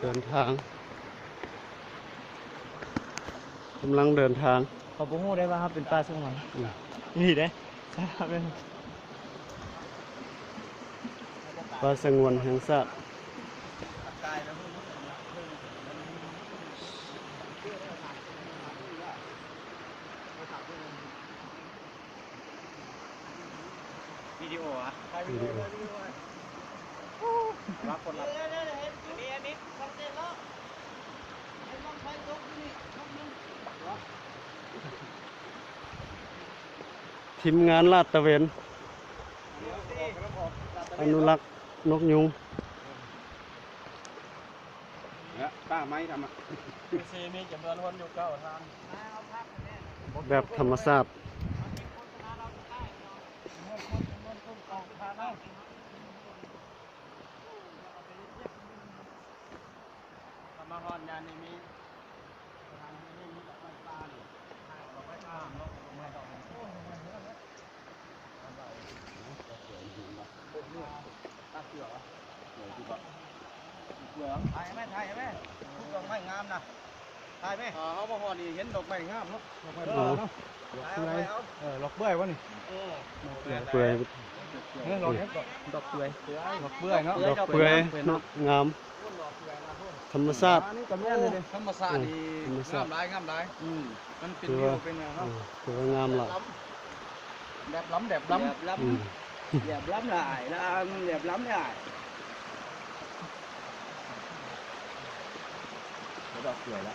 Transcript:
ເດີນທາງ ກຳລັງເດີນທາງ. ເຂົາບໍ່ຮູ້ໄດ້ວ່າເຮົາເປັນປ່າສະຫງວນ. ອືມ ນີ້ເດ້ ປ່າສະຫງວນແຫ່ງຊາດ. ວິດີໂອອະ? ວິດີໂອ. ທີມງານລາດຕະເວນ ອະນຸລັກນົກຍຸງ. ແລະປ່າໄມ້ທຳມະ ມີຈຳນວນຄົນຢູ່ເກົ້າທ່ານ ແບບທຳມະຊາດ. ມາຮອດຍາມນີ້ມີ ຖ່າຍໄດ້ ຖ່າຍໄດ້ ພູດດອກໄມ້ງາມນະ ຖ່າຍໄດ້. ອ່າ ເຮົາມາຮອດນີ້ເຫັນດອກໄມ້ງາມເນາະ ດອກໄມ້ ເອີ ເນາະ ດອກເປື່ອຍ ເອີ ດອກເປື່ອຍວະນີ້ ເອີ ດອກເປື່ອຍ ເອີ ດອກຫຍັງເກາະ ດອກເປື່ອຍ ດອກເປື່ອຍເນາະ ດອກເປື່ອຍເນາະ ງາມ. ທຳມະຊາດ ອັນນີ້ກໍແມ່ນເດ້ ທຳມະຊາດນີ້ ເອີ ທຳມະຊາດ ງາມຫຼາຍ ງາມຫຼາຍ. ອືມ ມັນເປັນ ຖືວ່າ ວິວເປັນຫຍັງເນາະ ເອີ ຖືວ່າງາມຫຼາຍ ແດບລ້ຳ ແດບລ້ຳ ແດບລ້ຳ. ອືມ ແດບລ້ຳຫຼາຍ ແດບລ້ຳຫຼາຍ ດອກສວຍລະ.